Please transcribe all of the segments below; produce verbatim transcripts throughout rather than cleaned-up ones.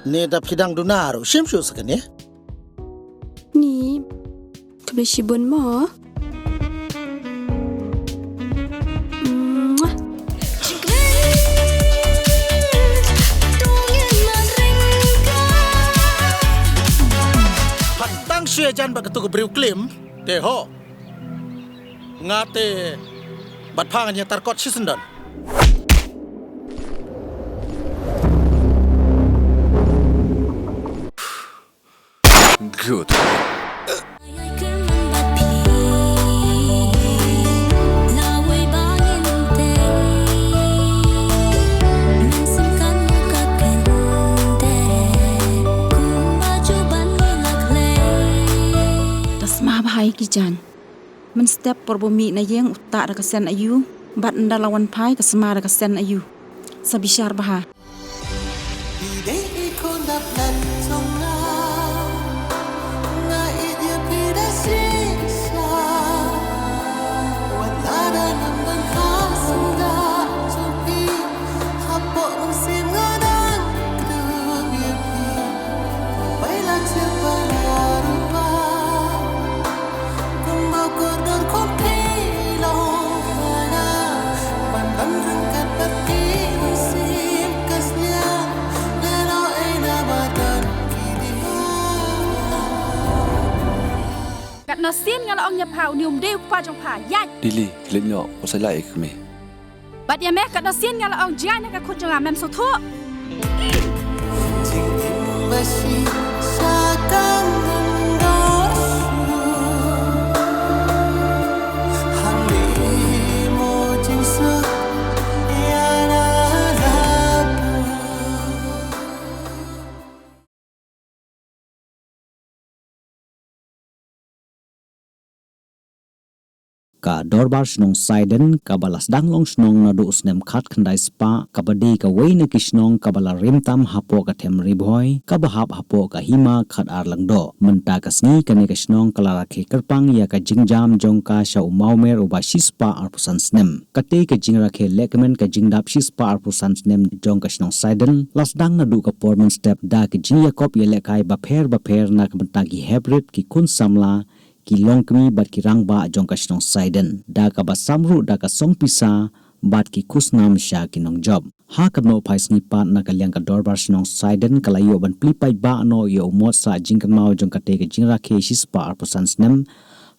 Ne da phi dang duna ruh shim shuh sa kane. Ni, khublei shibun mo. Phan tang shu ïajan bad katu ka briew klim, te ho. Nga te bad pha ngan ïatar kot shisyndon. Good. Da sma bha ïa ki jaiñ. Mynstep por ba u mih na ïing u tah da ka sen aïu, bad ynda la wan phai ka sma da ka sen aïu. Sa bishar bha. Phi dei i khun dap khlem jong nga, nga ïeit ïa phi da shisha. Wat la da ngam don ha sngewbha jong phi, hapoh mynsiem nga dang kdup ïa phi. Bai la jia ba la ruh ba. Katno sien nga la ong ïa pha, une um dei u kpa jong pha, ïaid. Lily, leit noh, u sa ïaid ïa ka kmie. Bad ïa me, katno sien nga la ong jngai na ka khun jong nga, mem sngewthuh. Ka Dorbar Shnong Saiden, kaba la sdang long shnong naduh u snem khatkhyndai spah, kaba dei kawei na ki shnong kaba la rim tam hapoh ka them Ri Bhoi, kaba hap hapoh ka Hima Khatar Lyngdoh. Mynta ka sngi kane ka shnong ka la rakhe kyrpang ïa ka jingjam jong ka sha u Mawmer uba shispah arphew san snem. Kata ka jingrakhe lehkmen ka jingdap shispah arphew san snem jong ka shnong Saiden, la sdang naduh ka por mynstep da ka jingïakop ïalehkai bapher bapher na ka bynta ki heprit, ki khun samla, ki longkmie bad ki rangbah jong ka shnong Saiden. Da kaba sam ruh da ka song pisa bad ki khusnam sha ki nongjop. Ha ka nohphai sngi pat na ka liang ka Dorbar Shnong Saiden ka la ïoh ban plie paidbah noh ïa u mot sah jingkynmaw jong kata ka jingrakhe shispah arphew san snem.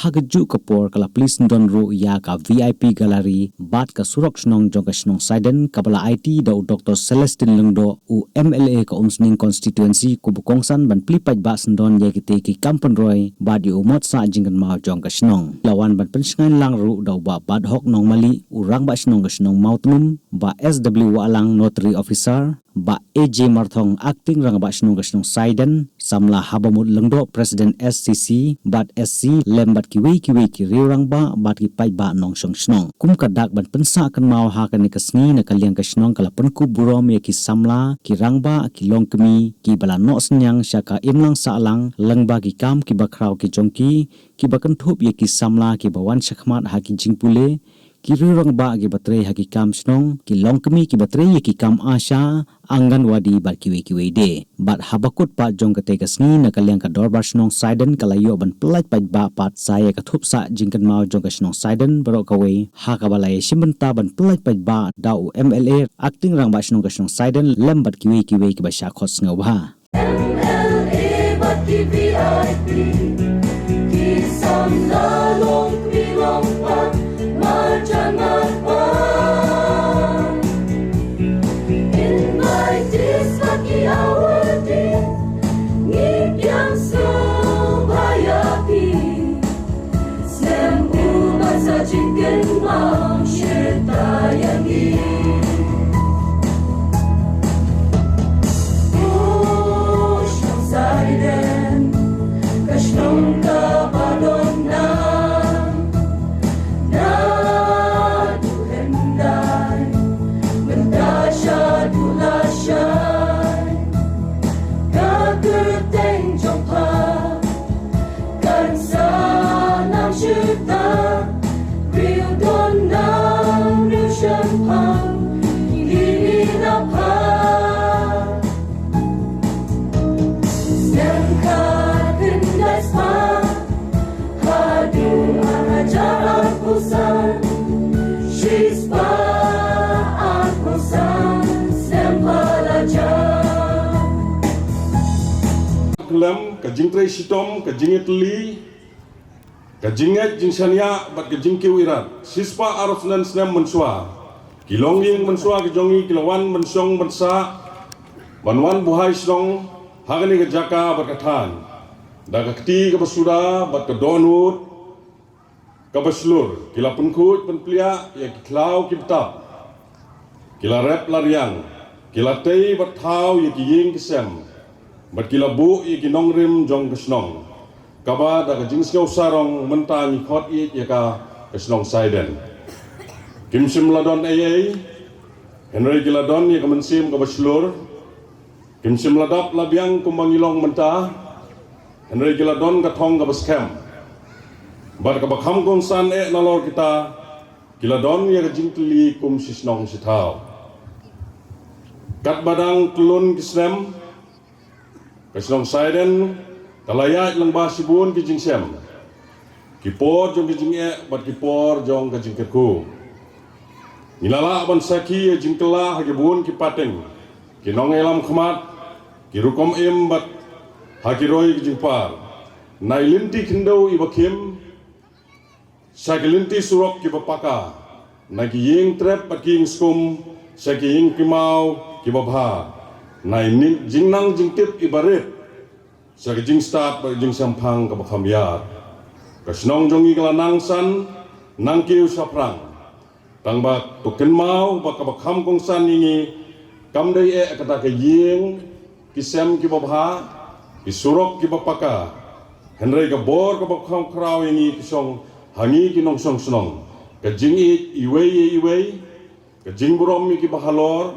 Ha kajuh ka por ka la plie syndon ruh ïa ka V I P gallery bad ka surok shnong jong ka shnong Saiden kaba la aiti da u Doktor Celestine Lyngdoh, u M L A ka Umsning constituency, kuba kongsan ban plie paidbah syndon ïa kita ki kam pynroi bad ïa u mot sah jingkynmaw jong ka shnong. La wan ban pynshngaiñ lang ruh da u Bah Badhok Nongmali, u Rangbah Shnong ka shnong Mawtnum, Bah S W Wahlang, Notary Officer, Bah A J Marthong, Acting Rangbah Shnong ka shnong Saiden, Samla Habamut Lyngdoh, President S C C bad S C, lem bad kiwei kiwei ki riew rangbah bad ki paidbah nongshong shnong. Kum ka dak ban pynsah kynmaw ha kane ka sngi, na ka liang ka shnong ka la pynkup burom ïa ki samla, ki rangbah, ki longkmie kiba la noh synñiang sha ka imlang sahlang lyngba ki kam kiba khraw ki jong ki, kiba kynthup ïa ki samla kiba wan shakhmat ha ki jingpule, ki riew rangbah kiba trei ha ki kam shnong, ki longkmie kiba trei ïa ki kam ASHA, Anganwadi bad kiwei kiwei de. Bad haba kut pat jong kata ka sngi, na ka liang ka Dorbar Shnong Saiden ka la ïoh ban pyllait paidbah pat sa ïa ka thup sah jingkynmaw jong ka shnong Saiden baroh kawei, ha kaba la ïashim bynta ban pyllait paidbah da u M L A, Acting Rangbah Shnong ka shnong Saiden, lem bad kiwei kiwei kiba shah khot sngewbha. M L A bad ki V I P, ki samla longkmie longpat, marjan marpa. Invitees bad ki awardee, ngi pdiang sngewbha ïa phi. Snem u ban sa jingkynmaw shata ïa ngi. Oh, shnong Saiden, ka shnong kaba don nam. Naduh hyndai mynta shaduh lashai, ka kyrteng jong pha kan sa nang shuh ta, briew don na lem, ka jingtrei shitom, ka jingïatylli, ka jingngeit jingshaniah bad ka jingkiew irat. Shispah arphew snem mynshuwa, ki longïing mynshuwa ki jong ngi ki la wan ban shong ban sah, ban wan buhai shnong ha kane ka jaka bad ka thaiñ da ka kti kaba suda bad ka dohnud kaba shlur. Ki la pynkhuid pynpliah ïa ki khlaw ki btap, ki la rep la riang, ki la tei bad thaw ïa ki ïing ki sem, bad ki la buh ïa ki nongrim jong ka shnong, kaba da ka jingsngew sarong mynta ngi khot ïa ka, ka shnong Saiden. Kim shym la don ei ei, hynrei ki la don ïa ka mynsiem kaba shlur. Kim shym la dap la biang kumba ngi long mynta, hynrei ki la don ka thong kaba skhem bad kaba kham kongsan eh nalor kita. Ki la don ïa ka jingtylli kum shi shnong shi thaw. Katba dang tyllun ki snem, ka shnong Saiden ka la ïaid lyngba shibun ki jingshem, ki por jong ki jingeh bad ki por jong ka jingkyrkhu. Ngi la lah ban sakhi ïa jingkylla ha ki bun ki pateng, ki nongïalam khmat, ki rukom im bad ha ki roi ki jingpar. Na i lynti khyndew iba khim, sha ki lynti surok kiba paka, na ki ïing trep bad ki ïing skum, sha ki ïing ki maw kiba bha, na i jingnang jingtip iba rit, sha ka jingstad bad ka jingshemphang kaba kham ïar. Ka shnong jong ngi ka la nang san nang kiew shaphrang. Tang ba to kynmaw ba kaba kham kongsan ïa ngi kam dei eh kata ka ïing ki sem kiba bha, ki surok kiba paka, hynrei ka bor kaba kham khraw ïa ngi ki shong ha ngi ki nongshong shnong, ka jingïeit iwei ïa iwei, ka jingburom ïa kiba halor,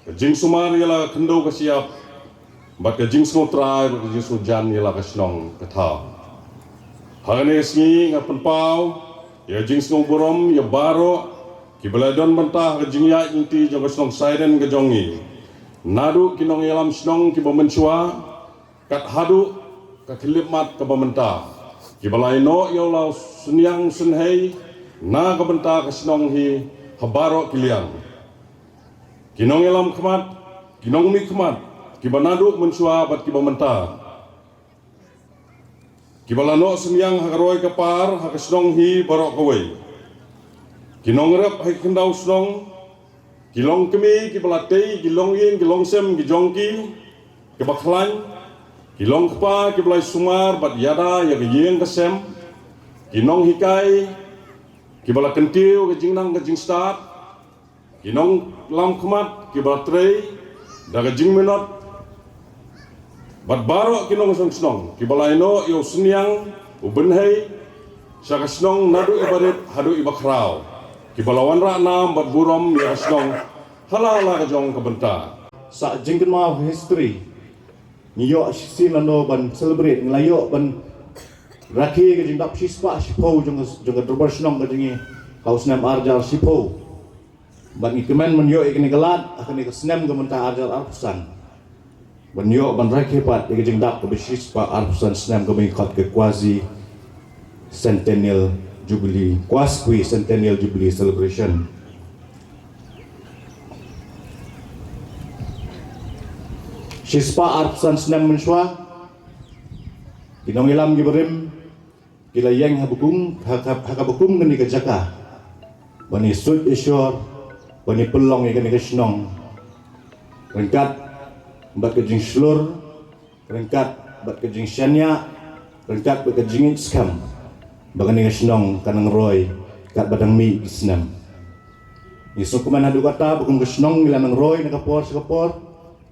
ka jingsumar ïa la ka khyndew ka shyiap, bad ka jingsngewtrai bad ka jingsngewjan ïa la ka shnong ka thaw. Ha kane ka sngi nga pynpaw ïa ka jingsngewburom ïa baroh kiba la don bynta ha ka jingïaid lynti jong ka shnong Saiden ka jong ngi, naduh ki nongïalam shnong kiba mynshuwa kat haduh ka khyllipmat kaba mynta, kiba la ïehnoh ïa la u synñiang synhei na ka bynta ka shnong hi ha baroh ki liang. Ki nongïalam khmat, ki nongmihkhmat, kiba naduh mynshuwa bad kiba mynta, kiba la noh synñiang ha ka roi ka par ha ka shnong hi baroh kawei, ki nongrep ha ki khyndew shnong, ki longkmie kiba la tei ki longïing ki longsem ki jong ki, kiba khlaiñ, ki longkpa kiba la sumar bad ïada ïa ka ïing ka sem, ki nonghikai kiba la kyntiew ka jingnang ka jingstad, ki nongïalam khmat kiba la trei da ka jingminot, bad baroh ki nongshong shnong kiba la ïehnoh ïa u synñiang u bynhei sha ka shnong naduh iba rit haduh iba khraw, kiba la wanrah nam bad burom ïa ka shnong ha la la ka jong ka bynta. Sa jingkynmaw history, ngi ïoh shisien lano ban celebrate, ngi la ïoh ban rakhe ka jingdap shispah shiphew jong ka, jong ka dorbar shnong ka jong ngi ha u snem ar hajar shiphew. Bad ngi kmen ban ïoh ïa kane ka lad ha kane ka snem ka mynta ar hajar arphew san, ban ïoh ban rakhe pat ïa ka jingdap kaba shispah arphew san snem kaba ngi khot ka quasi centennial jubilee, quasi centennial jubilee celebration. Shispah arphew san snem mynshuwa, ki nongïalam kiba rim ki la ïeng ha ba kum, ha, ha, ha kaba kum kane ka jaka, ban ïasuid ïashor, ban ïapynlong ïa kane ka shnong ryngkat bad ka jingshlur, ryngkat bad ka jingshaniah, ryngkat bad ka jingïeit skhem ba kane ka shnong kan nang roi katba dang mih ki snem. Ngi sngewkmen haduh katta ba kum ka shnong ngi la nang roi na ka por sha ka por,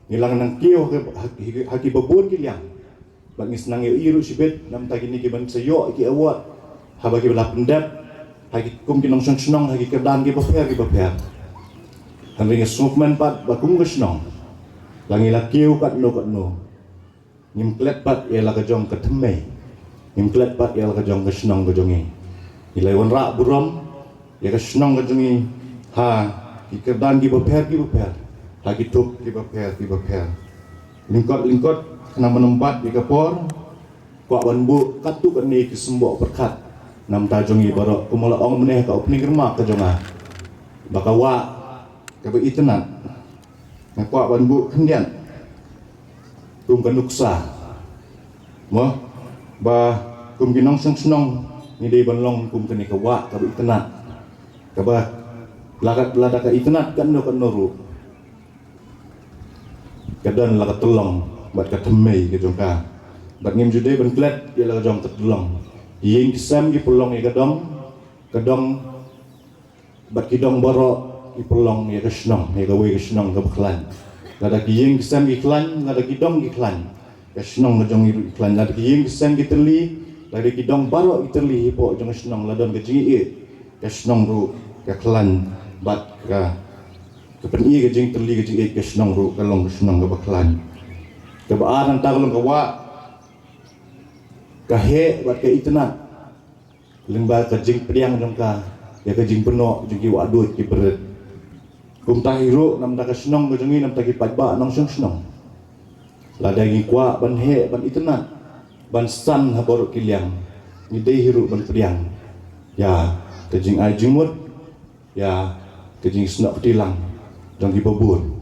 ngi la nang kiew ha ki, ha ki, ha kiba bun ki liang. Bad ngi sa nang ïohi ruh shibit namar kine kiban sa ïoh ki award haba kiba la pyndep ha ki kum ki nongshong shnong ha ki kyrdan kiba pher kiba pher. Hynrei ngi sngewkmen pat ba kum ka shnong, la ngi la kiew katno katno, ngim klet pat ïa la ka jong ka thymmei, ngim klet pat ïa la ka jong ka shnong ka jong ngi. Ngi la wanrah burom ïa ka shnong ka jong ngi ha ki kyrdan kiba pher kiba pher, ha ki thup kiba pher kiba pher. Lyngkot lyngkot, khnang ban ym bat ïa ka por, kwah ban buh katto katne ki symboh pyrkhat na bynta jong ngi baroh, kumba la ong mynne ha ka opening remark ka jong nga, ba ka wah kaba itynnad, nga kwah ban buh khyndiat kum ka nuksa, Mo, ba kum ki nongshong shnong ngi dei ban long kum kane ka wah kaba itynnad, kaba lada ka itynnad katno katno ruh ka don la ka tyllong bad ka thymmei ka jong ka. Bad ngim ju dei ban klet ïa la ka jong ka tyllong. Ïing ki sem ki pynlong ïa ka dong, ka dong bad ki dong baroh ki pynlong ïa ka shnong, ïa kawei ka shnong kaba khlaiñ. Lada ki ïing ki sem ki khlaiñ, lada ki dong ki khlaiñ, ka shnong ka jong ngi ruh ki khlaiñ. Lada ki ïing ki sem ki tylli, lada ki dong baroh ki tylli hapoh jong ka shnong, la don ka jingïeit, ka shnong ruh ka khlaiñ. Bad ka ka pyni ka jingtylli ka jingïeit, ka shnong ruh ka long ka shnong kaba khlaiñ. Kaba ar nangta ka long ka wah, ka heh bad ka itynnad lyngba ka jingpdiang jong ka ïa ka jingpynnoh jong ki wah duid ki brit. Kumta hi ruh namar ka shnong ka jong ngi, namar ki paidbah nongshong shnong, lada ngi kwah ban heh ban itynnad, ban san ha baroh ki liang, ngi dei hi ruh ban pdiang ïa ka jingai jingmut, ïa ka jingsnoh kti lang jong kiba bun.